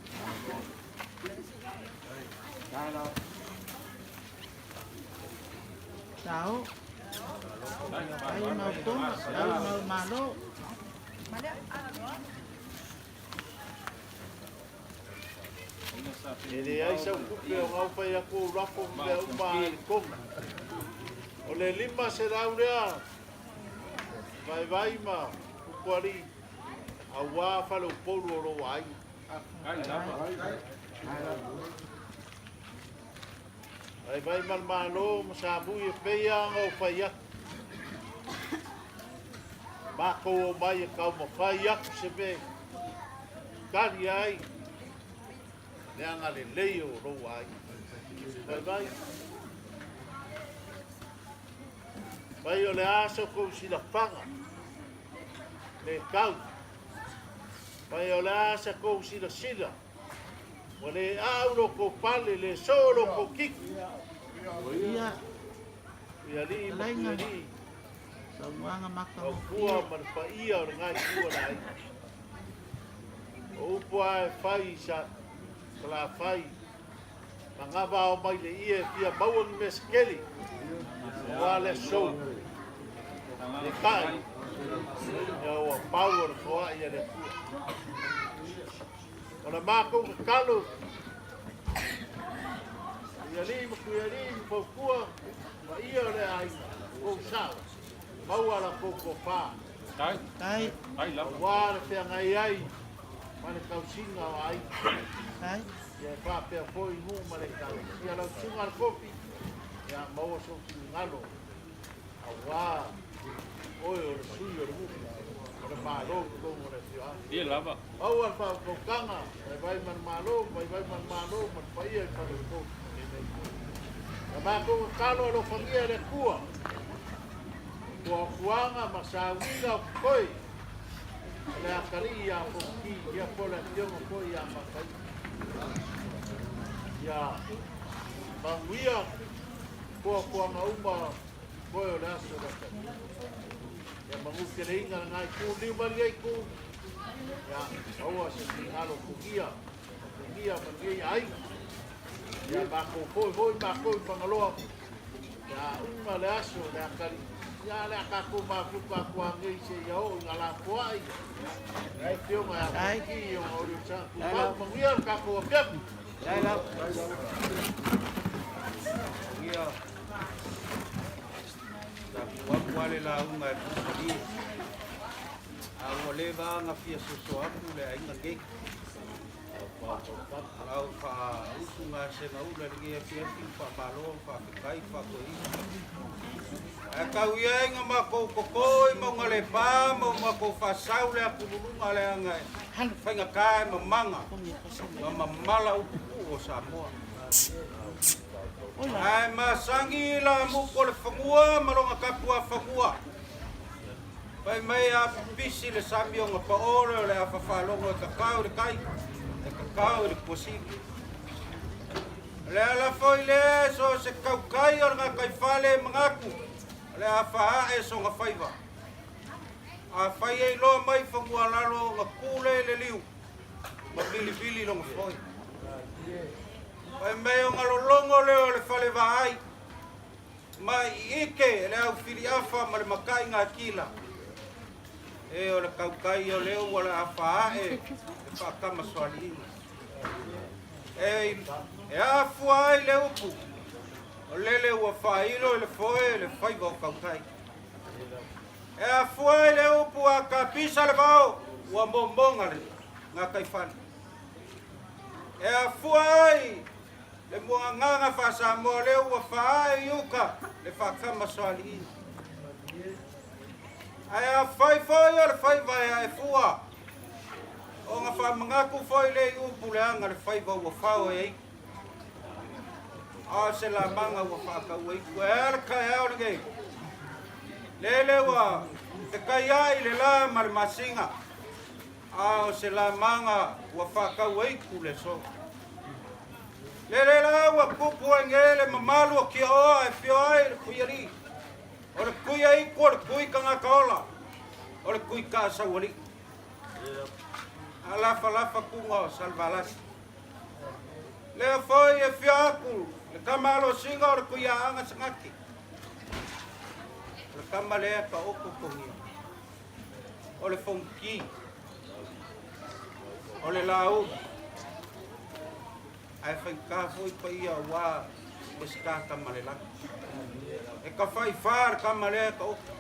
Sao. Tai Tai faaaloalo. mau toma. Tai mau malo. Aiga sa E leai sau tupe o gau fai atu ou lafo ma mea uma i le toga. O le 500 lea, vaivai ma Pupualii, aua faleupolu o lou aiga. Tai lava. Vaivai ma le Malo ma Samui e pei lava ona ou fai atu. Matou omai e taumafai atu se mea e tali ai le agalelei o lou aiga. Vaivai. Fai o le a sa outou silafaga, le tau. Fai o le a sa tou silasila, ua le aau lo tou pale, le soo lo tou titi. Ia. Puialii ma Talaiga. Puialii, Saunoaga tautua matagofie. ma le paia o le itu o le aiga. O upu lava e fai i sa Salafai, ma gava ao mai le ie e fia maua ni mea sekeli. Aua le aso e ta'i, ia ua pau o le foa'i a le Atua. O le matou tatalo i alii ma tuialii ma faupua paia o le aiga, kou sao, maua la kou tofa. Aua le feagai ai ma le tausiga o aiga. Ia e faapea foi nuu ma le Ekalesia. Lau susuga le kofi, ia maua sou finagalo aua oe o le sui o le nuu, o le Malo i totonu o le afioaga. Ia lava. Maua le faautautaga, vaivai ma le Malo, vaivai ma le Malo ma le paia i fale o kofi. Na matou tatalo alofagia e le Atua, puapuaga ma sauniga o totoe, o le atalii ia Fonoti, ia po o le afioga foi ia Mataia. Ia manuia puapuaga uma toe o le aso le atalii. Ia manuteleina lena itu, liu mai lenei itu, ia maua se finagalo tugia, tugia ma lenei aiga. Ia matou foi foi matou i Fagaloa, ia uma le aso le atalii, ia le a tatou mafuta atu anei seia oo ina lafoai le afioga ia Fonoti ona o le sa tumau. Manuia le tatou afiafi. Ia, tapuapu lava le lauga e pupalie, a ua leva lava ona fia soso atu le aiga nei. Lau faausu gasega ula i lenei afiafi, faamalo, faafetai, faatoeina. Ae tau ia ina matou toto i mauga lepa ma o matou faasau le atululuga leaga e faigata e mamaga ma mamala upu puu o Samoa. Ae masani la mutu o le fanua ma lona tapuafanua. Fai mai a pipisi le sami ona pao lea o le afa faalogo e tatao i le tai, e tatao i le tuasili. O le ala foi lea so o se tautai o le gataifale e manatu o le a faaae sona faiva. Afai e iloa mai fanua lalo ona tu lea i le liu ma vilivili lona foe. Fai mai ona lologo lea o le fale vaai Ma i ike e le au filiafa ma le makai gatila, e o le tautai o lea ua le a faae le faatamasoaliiga. E, e afua ai le upu, o lele ua faailo i le foe le faiva o tautai. E afua ai le upu a kapisa le vao ua momoga le gataifale. E afua ai Le muagagaga faa-Samoa lea ua faaee i uka le faatamasoaliiga. Ae afai foi o le faiva e ae fua, ona faamanatu foi lea i upu leaga le faiva ua fao e aitu. A o se lamaga ua faataua itu. E a le taeao lenei? Lele ua fetaiai le la ma le masina, a o se lamaga ua faataua itu le aso. Lele la ua pupu ai nei le mamalu o Kiaoa e fio ai le Tuialii. O le Tuiaitu o le Tui tagata ola, o le Tui taasaualii. A lafalafa tuga o Salevalasi. Lea foi e fio atu le tama alosina o le Tuiaaga Sagati. O le tama lea ka oko togia. O le Fonoti. O le Laulu. Ae faigata foi paia aua Peseta Tamalelagi. E tafaifa le tama lea e taoto.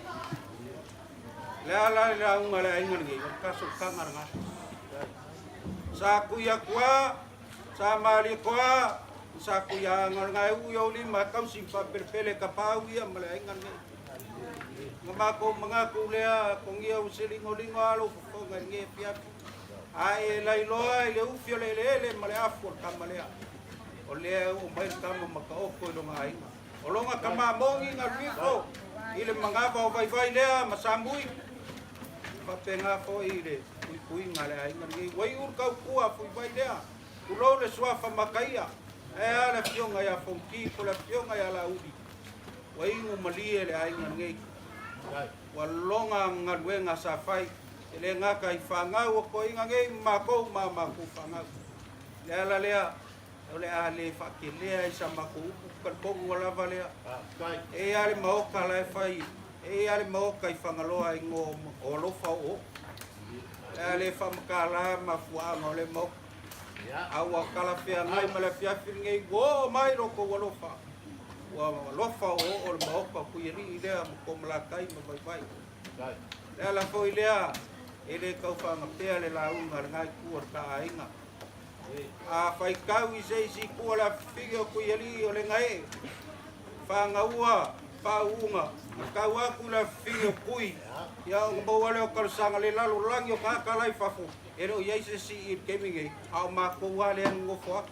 Le a la le lauga a le aiga lenei, o le tasotaga lena. Sa tui atu a, sa malie toa, sa tui anga lena e uu i ou lima e tausi ma faapelepele tapau ia ma le aiga lenei. Na matou manatu lea, togia ua se ligoligo a lou fofoga i lenei afiafi. Ae e lailoa i le ufi o le eleele ma le afu o le tama lea. O lea e oo mai le tama ma taoto i lona aiga. O lona tama moni na alu ifo i le manava o Vaivai lea ma Samui. Faapena foi i le puipuiga a le aiga lenei. Ua iu le tautua a Fuivai lea, tulou le suafa Mataia, ae a le afioga ia Fonoti po o le afioga ia Laauli. Ua inu malie le aiga lenei. Ua loga galuega sa fai. E le gata i fanau o toeaiina nei ma matou ma a matou fanau. O le ala lea, O le a le faakelea i sa matou upu talitonu ua lava lea. E i ai lava le maota la e fai, e i ai lava le maota i Fagaloa e igoa o Alofa Oooo. O le a le faamatala mafuaaga o lea maota. A ua talafeagai ma le afiafi lenei, ua oo mai lo outou alofa, ua alofa oooo le maota o Tuialii lea ma Toomalatai ma Vaivai. O le ala foi lea e le tau faagapea le lauga a lena itu o le ta aiga. A faitau i se isi itu o le afifine o Tuialii o Legaee, fagaua faauuga, a tau atu i le afifine o Tui, ia ona maua lea o talosaga le lalolagi o tagata la i fafo, e le o i ai se isi i le taimi nei, a o matou lava lea e nonofo atu.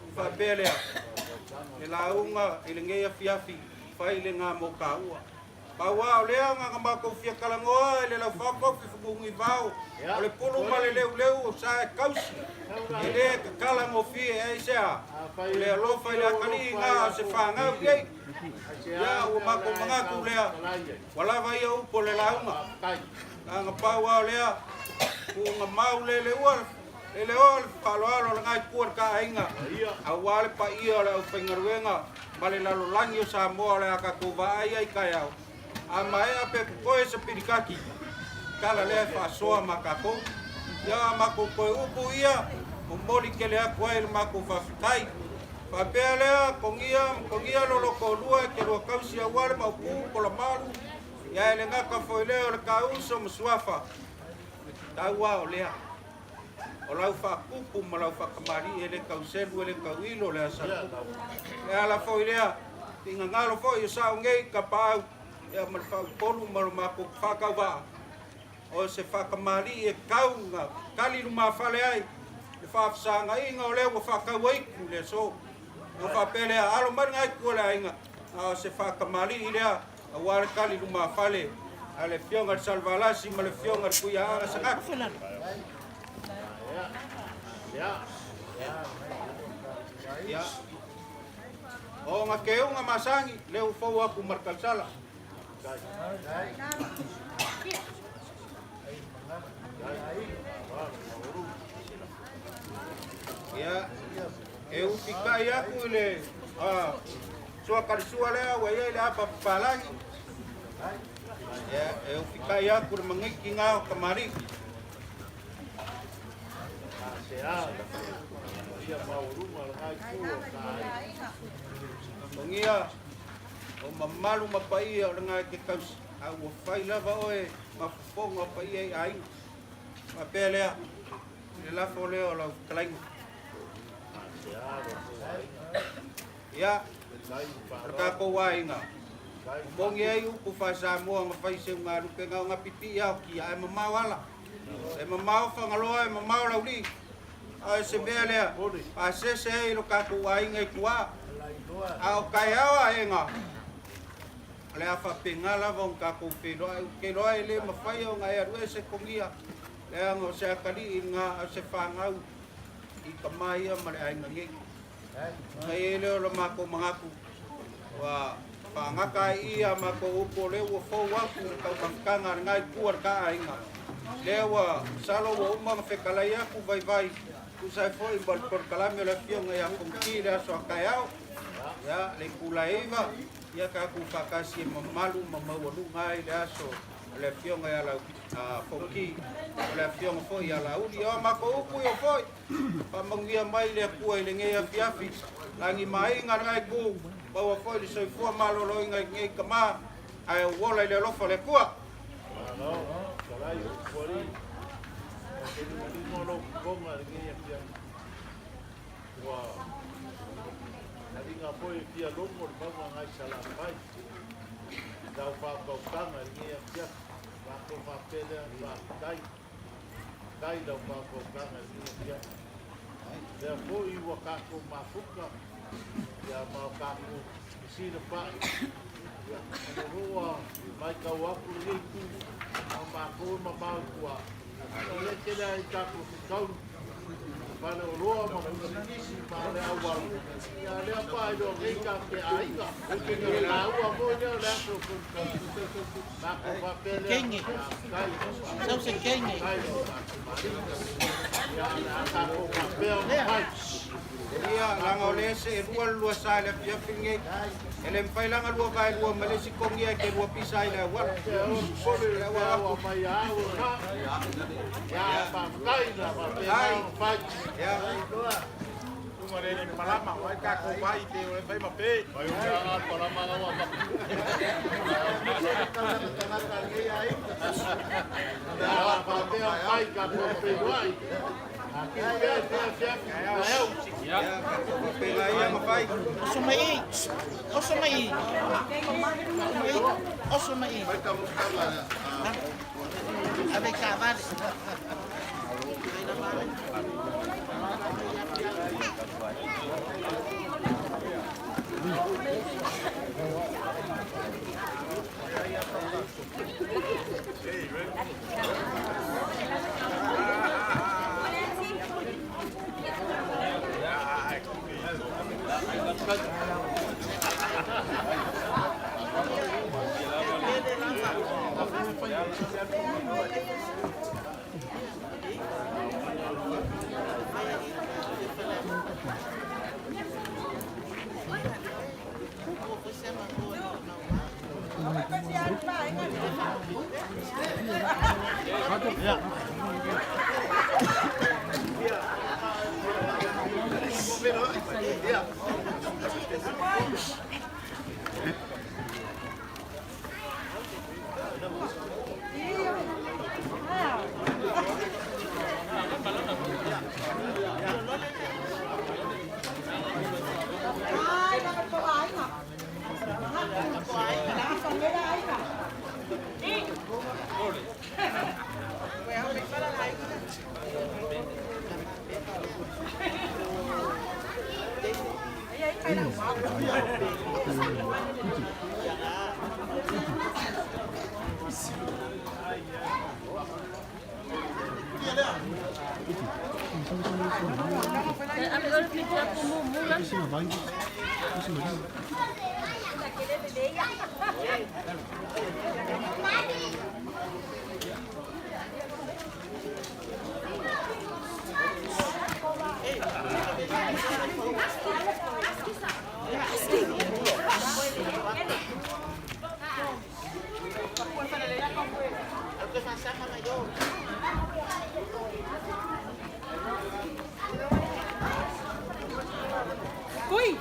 Ona faapea lea, le lauga i lenei afiafi, fai lena mo taua. Pau lava o lea na ona matou fia talanoa i le laufaofofi Fugunivao, o le pulu ma le leuleu o sa e tausi, e le tatala gofie aisea, o le alofa i le atalii na o se fanau nei. Ia, ua matou manatu lea, ua lava ia upu o le lauga. Na ona pau lava o lea, tuuga mau leleua, leleoa le faaaloalo a lena itu o le ta aiga, aua le paia o le aufaigaluega ma le lalolagi o Samoa o le a tatou vaai ai taeao. A maea pe totoe se pilikaki, tala lea e faasoa ma tatou. Ia a matou toe upu ia, momoli tele atu ai le matou faafetai. Faapea lea, togia ma togia lo lo toalua e te lua tausi aua le Maopu, Polamalu, ia e le gata foi lea o le Tauso ma Suafa, tau a o lea. O lau faatupu ma lau faatamalii e le tau selu e le tau ilo le asa tupu. Le ala foi lea, finagalo foi o sao nei tapaau ia ma le faaupolu ma lo matou faatauvaa, o se faatamalii e tau na tali lumafale ai le faafesagaiga o lea ua faatau aitu le aso. Ona faapea lea, alo mai lena itu o le aiga, a o se faatamalii lea aua le tali lumafale a le Afioga i le Salevalasi ma le Afioga i le Tuiaaga Sagati. Ia. O nga keuga masagi, lea ua fou atu ma le tausala. Ia, e ufikai atu i le suakalisua lea ua i ai le apa papalagi. Ia, e ufikai atu le magiki ngā o kamali'i. Togia, o mamalu ma paia o lena e te tausi, a ua fai lava oe ma fofoga o paia i aiga. Faapea lea, le lafo lea o lau fetalaiga. Ia, o le tatou aiga, momoni ai upu faa-Samoa na fai i seugalupe na o na pipii lava o kia, ae mamao ala. E mamao Fagaloa, e mamao Laulii. A o se mea lea, pasese ai lo tatou aiga i tua. A o taeao aega, o le a faapena lava ona tatou feiloai. Ou te iloa e le mafai ona e alu ese Togia, leaga o se atalii lena, a o se fanau i tama ia ma le aiga nei. Ona i ai lea o le matou manatu, ua faagata ai i a matou upu o lea ua fou atu le taumafataga a lena itu a le ta aiga. Lea ua masalo ua uma ona fetalai atu Vaivai, tusa ai foi ma le polokalame o le Afioga ia Fonoti i le aso a taeao, ia, le itula e 9, ia tatou faatasi e mamalu ma maualuga ai le aso o le Afioga ia Lau Fonoti, o le Afioga foi ia Laauli. O a matou upu ia foi, Faamanuia mai le Atua i lenei afiafi, lagi ma aiga lena itu, maua foi le soifua maloloina i lenei tama, ae ou ola i le alofa o le Atua. Malo, talai o Pualii, o te limalima o lou fofoga i lenei afiafi. Ua taliga foi e fia logo le mauga ngai Salafai i lau faautautaga i lenei afiafi. Matou faapea lea, faafetai. Faafetai i lau faautautaga i lenei afiafi. Lea foi ua tatou mafuta ia ma o tatou fesilafai, ia, ona o lo ua matau atu lenei itu a o matou e mamao i tua, e le tele lava i tatou fetaui. Faleoloa ma le unasikisi ma le aualu. Ia lea faailoa nei tatou te aiga. O le taua foi lea o le aso tatou faapea lea. Kenge. Sau se kenge. Ia o le a tatou faapea ona fai. Ia, laga o lea seelua le lua sa i le afiafi lenei. E le mafai la ona lua vaelua ma le isi kogia e te lua pisa ai i le auala. Oso mai i. Oso mai i. Oso mai i. Ave ka vale. Kui.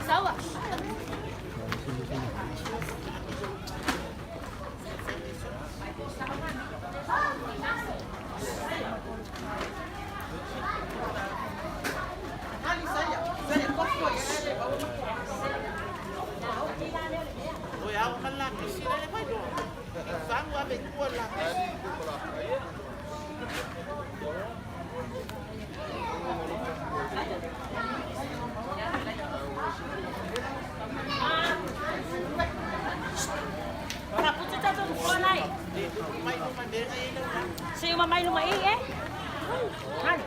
Sawa. Se uma mai numa i eh. Hali.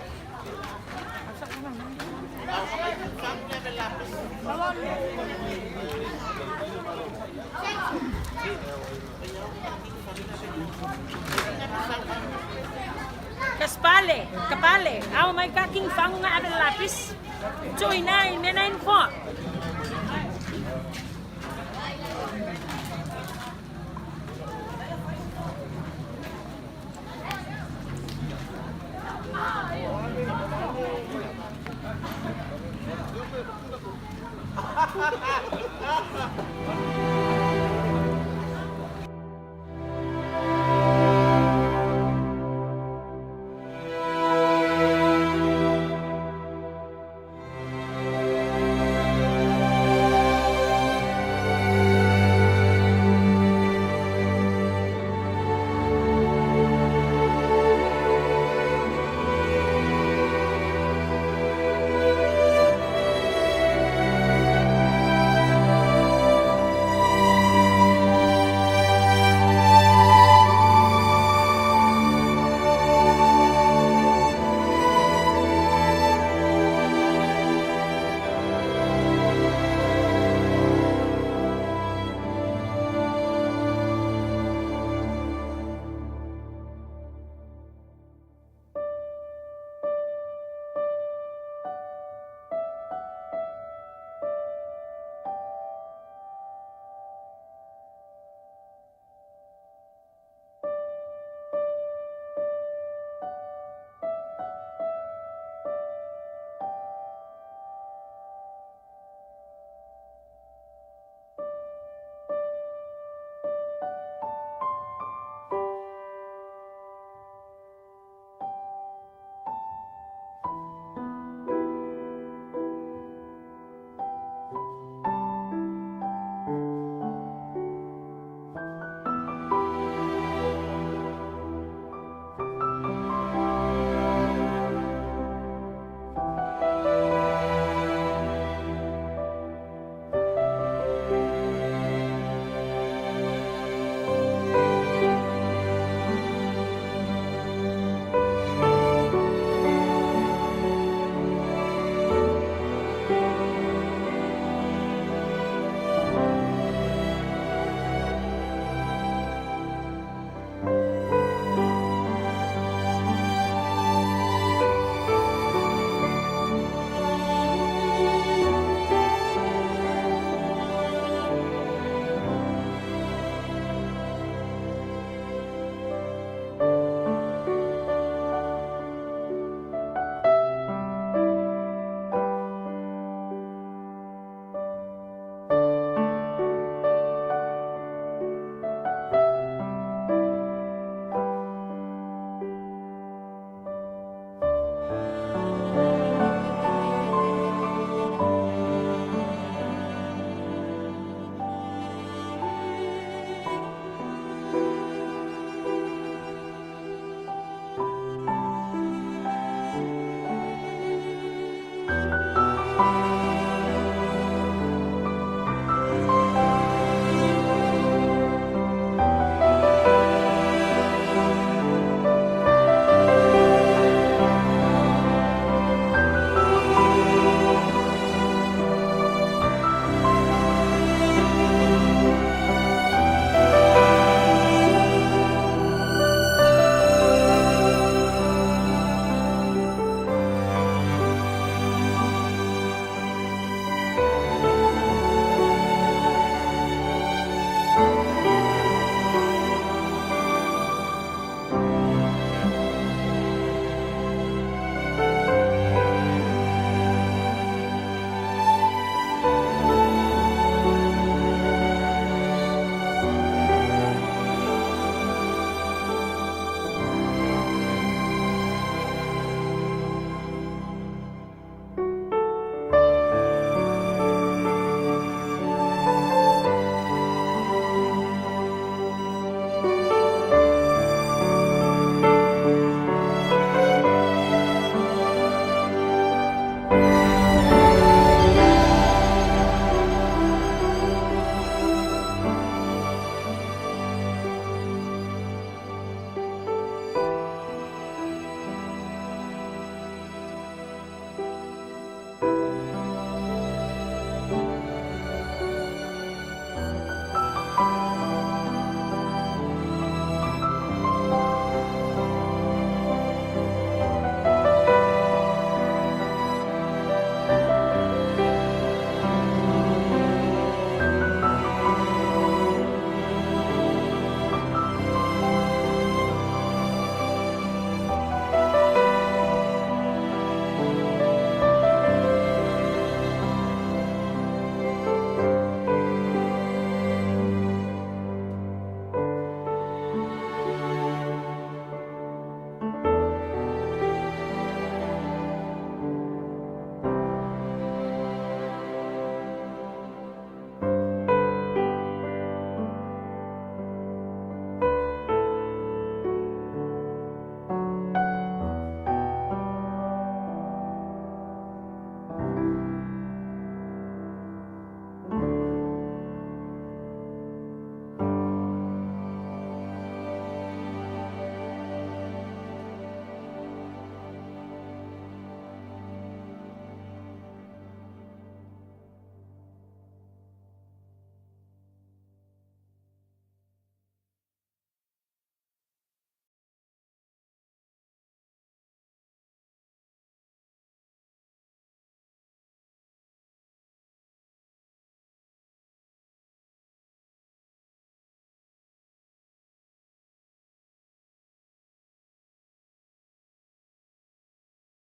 Kaspale, kapale. Aw may kaking fangu nga abel lapis. 29, 94.